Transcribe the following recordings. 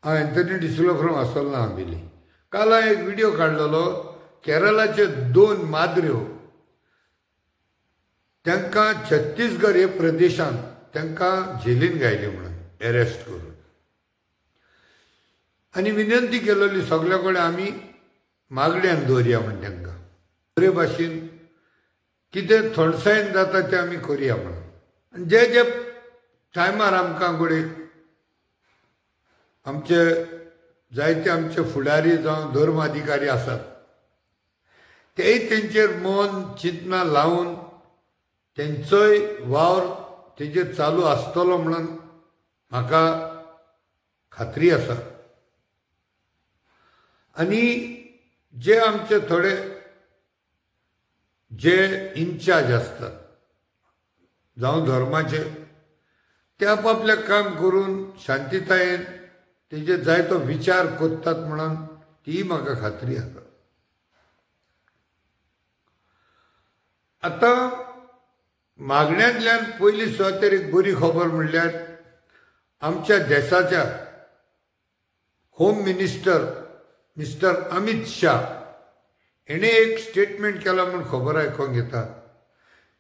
हांव Anthony D'Silva from आसोलना Ambelim. काल हांवें एक व्हिडिओ काडलेलो केरळाचे दोन माद्र्यो तांकां छत्तीसगड हे प्रदेशांत तांकां झेलीन घायले म्हणून अरेस्ट करून आनी विनंती केलेली सगल्या कडेन आमी मागण्यान दवरया म्हण तांकां बरे भाशेन कितें थंडसायेन जाता तें आमी करुया म्हणून. आनी जे जे टायमार आमकां घडये आमचे जायते आमचे फुडारी जावं धर्म अधिकारी आसात तेय तेंचेर मन चिंतना लावन तेंचोय वावर तेजेर चालू आसतलो म्हणून म्हाका खात्री आसा. आनी जे आमचे थोडे जे इन्चार्ज आसतात जावं धर्माचे ते आपापलें काम करून शांतितायेन तेजेर जायतो विचार करतात म्हणून ती म्हाका खात्री आसा. आतां मागण्यांतल्यान पयली सुवातेर एक बरी खबर म्हणल्यार आमच्या देशाच्या home minister mister Amit Shah हेणें एक स्टेटमेंट केलां म्हूण खबर आयकोंक येता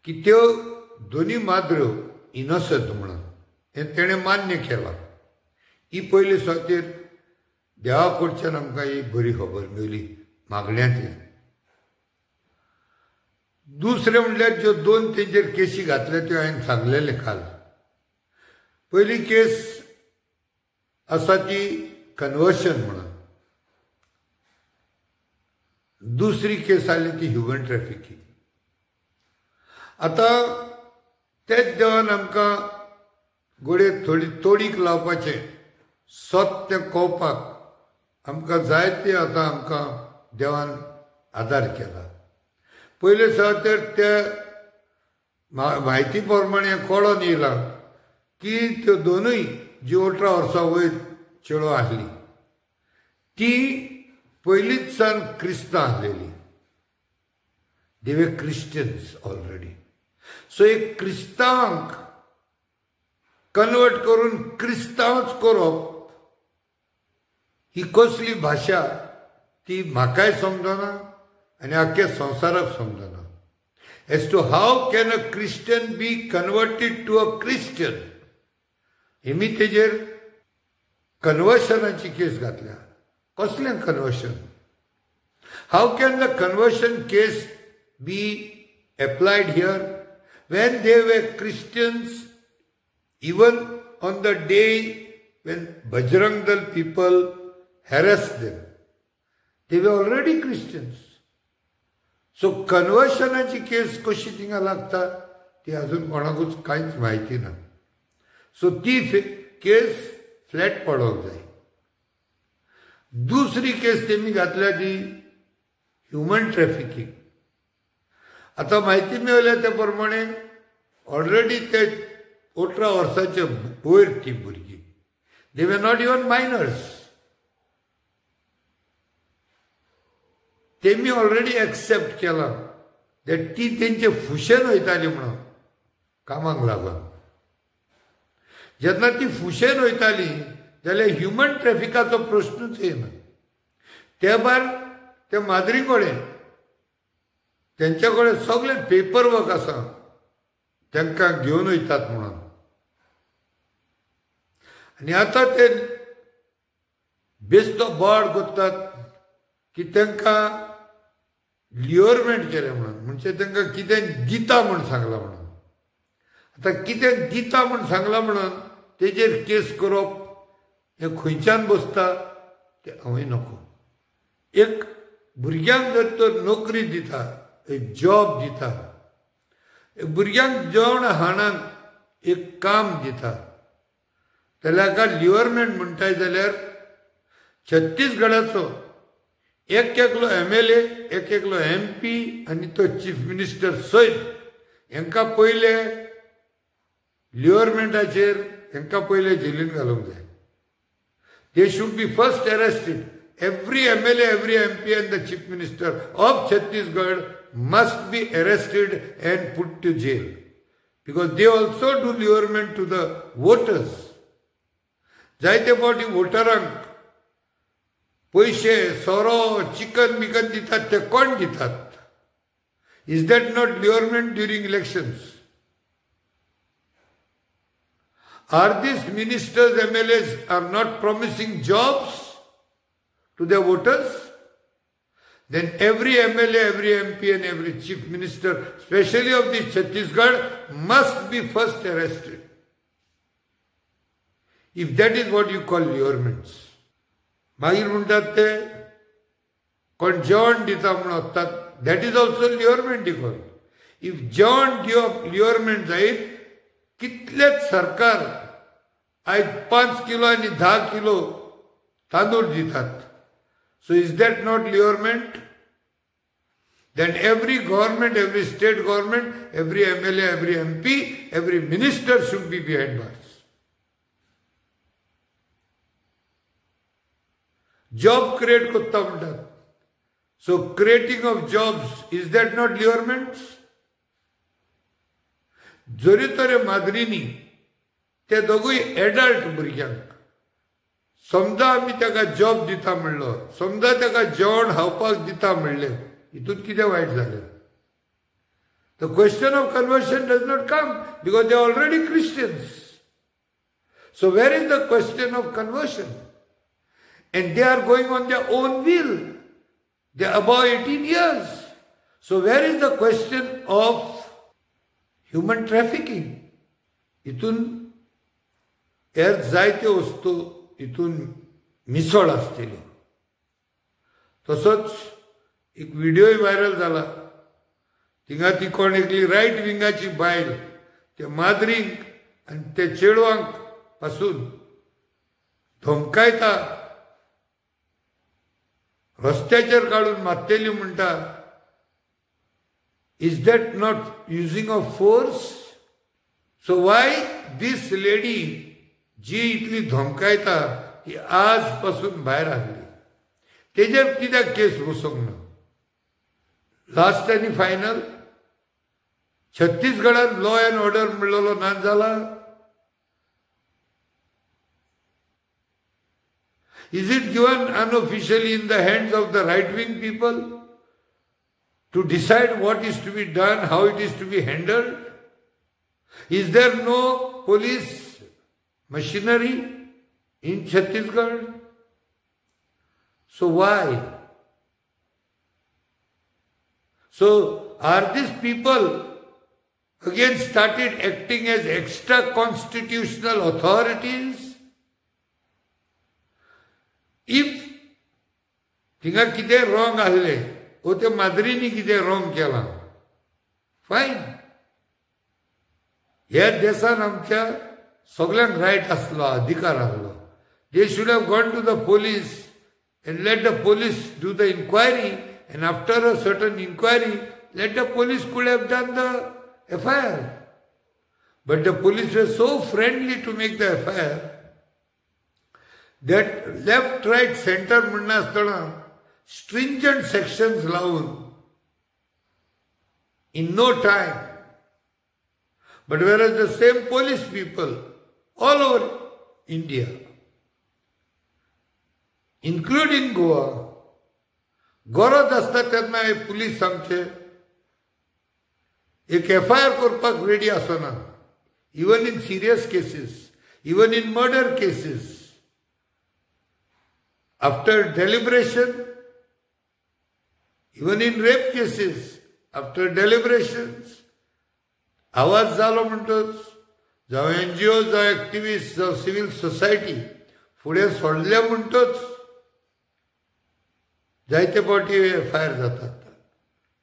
की त्यो दोनी माद्र्यो इनोसंट म्हणून हें तेणें मान्य केलां. ही पयली सुवातेर देवा कडच्यान आमकां ही बरी खबर मेळ्ळी मागण्यांतल्यान. दुसरें म्हणल्यार ज्यो दोन तेंचेर केशी घातल्या त्यो हांवें सांगलेलें काल. पयली केस आसा ती कन्वर्शन म्हणून, दुसरी केस आसली ती ह्युमन ट्रॅफिकींग. आतां तेच देवान आमकां घडये थोडी तोडीक लावपाचें सत तें कळपाक आमकां जायते आतां आमकां देवान आदार केला. पयले सुवातेर ते म्हायती प्रमाणे कळोन येयलां की त्यो दोनूय जी 18 वर्सां वयर चेडो आसली ती पयलींच सावन क्रिस्तांव आसलेली. They were Christians already. So एक क्रिस्तांवांक कन्वर्ट करून क्रिस्तांवच करप ही कसली भाशा ती म्हाकाय समजना आनी आख्ख्या संवसाराक समजना. As to how can a Christian be converted to a Christian हेमी तेजेर कन्वर्शनाची केस घातल्या. कसलें conversion? How can the conversion case be applied here when they were Christians even on the day when Bajrang Dal people harassed them? They were already Christians. So कन्वर्शनाची case कशी थिंगा लागता ती अजून कोणाकूच कांयच म्हायती ना. सो ती केस फ्लॅट पडोवंक जाय. दुसरी केस तेमी घातल्या ती ह्युमन ट्रॅफिकींग. आतां म्हायती मेळ्ळ्या त्या प्रमाणे ऑलरेडी ते 18 वर्सांचे वयर ती भुरगीं, they were not even minors. तेमी ऑलरेडी एक्सेप्ट केलां that ती तेंचे फुशेन वयताली म्हणून कामाक लागून. जेन्ना ती फुशेन वयताली जाल्यार ह्युमन ट्रॅफिकाचो प्रश्नूच येना. ते भायर ते माद्री कडेन तेंच्या कडेन सगळें पेपर वर्क आसा तांकां घेवन वयतात म्हणून. आनी आतां ते बेस्तो बोवाळ करतात की तांकां लियोरमेंट केलें म्हणून, म्हणजे तांकां कितें दिता म्हूण सांगलां म्हणून. आतां कितें दिता म्हूण सांगलां म्हणून तेजेर केस करप हें खंयच्यान बसता तें हांवूय नको. एक भुरग्यांक जर तर नोकरी दिता, एक जॉब दिता, एक भुरग्यांक जेवण हाणाक एक काम दिता जाल्यार हाका लिवरमेंट म्हणटाय जाल्यार छत्तीसगडाचो एक एकलो MLA, एक एकलो MP आनी तो चीफ मिनिस्टर सयत हांकां पयले लिवरमेंटाचेर हांकां पयले जेलीन घालूंक जाय. They should be first arrested. Every MLA, every MP and the Chief Minister of Chhattisgarh must be arrested and put to jail because they also do lurement to the voters. जायते फावटी वोटरांक पयशे सोरो चिकन बिकन दितात ते कोण दितात? Is that not lurement during elections? Are these ministers, MLAs are not promising jobs to their voters? Then every MLA, every MP and every chief minister, especially of the Chhattisgarh, must be first arrested. If that is what you call lurements. मागीर म्हणटात ते कोण जेवण दिता म्हणून वतात, that is also lurement you call. If जेवण दिवप ल्युअरमेंट जायत, कितलेच सरकार आयज 5 किलो आनी 10 किलो तांदूळ दितात. So is that not lurement? Then every government, every state government, every MLA, every MP, every minister should be behind bars. Job create करता म्हणटात. So creating of jobs, is that not lurements? जरी तरे माद्रीनी ते दोगूय adult भुरग्यांक समजा आमी ताका जॉब दिता म्हणलो, समजा ताका जेवण खावपाक दिता म्हणलें, हितून कितें वायट जालें? The question of conversion does not come because they are already Christians. So where is the question of conversion? And they are going on their own will. They are above 18 years. So where is the question of human trafficking? हितून हेर जायत्यो वस्तू हितून मिसळ आसतली. तसोच एक व्हिडिओय viral जाला, थिंगा ती कोण एकली रायट विंगाची बायल ते माद्रींक आनी ते चेडवांक पासून धमकायता, रस्त्याचेर काडून मारतली म्हणटा. Is that not using of force? So why this lady जी इतली धमकायता ती आज पासून भायर आसली, तेजेर कित्याक केस बसोवंक ना? लास्ट आनी फायनल, छत्तीसगडान लॉ अँड ऑर्डर म्हणलेलो ना जाला. Is it given unofficially in the hands of the right wing people to decide what is to be done, how it is to be handled? Is there no police machinery in Chhattisgarh? So why? So are these people again started acting as extra constitutional authorities? If थिंगा कितें wrong आहलें वो ते माद्रीनी कितें wrong केलां, fine. ह्या देशान आमच्या सगळ्यांक रायट आसलो, अधिकार आसलो. They should have gone to the police and let the police do the inquiry, and after a certain inquiry let the police could have done the FIR. But the police were so friendly to make the FIR that left right centre म्हणनासतना stringent sections लावून in no time. But whereas the same police people all over India, including Goa, गरज आसता तेन्ना हे police आमचे एक FIR करपाक ready आसना. Even in serious cases, even in murder cases, after deliberation, even in rape cases, after deliberations, आवाज जालो म्हणटच जावं एनजीओ, जावं एक्टिविस्ट, जावं सिव्हील सोसायटी फुडें सोडले म्हणटच जायते फावटी एफआयआर जातात.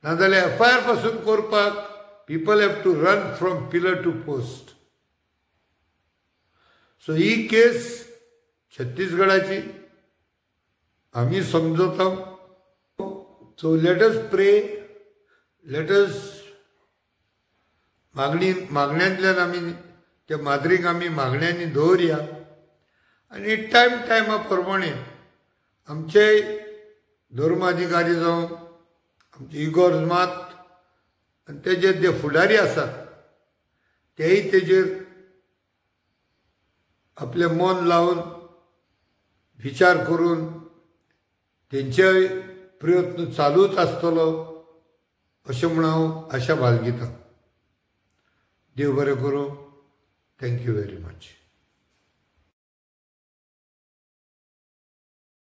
नाजाल्यार एफआयआर पासून करपाक people have to run from pillar to post. So he case छत्तीसगडाची आमी समजता. So let us pray, let us मागणी मागण्यांतल्यान आमी त्या माद्रीक आमी मागण्यांनी दवरया आनी टायम टायमा प्रमाणे आमचे धर्माधिकारी जावं, आमचे इगोर्ज मात आनी तेजे जे फुडारी आसात तेय तेजेर आपलें मन लावन विचार करून तेंचे प्रयत्न चालूच आसतलो अशें म्हूण हांव आशा बाळगितां. देव बरें करूं. Thank you very much.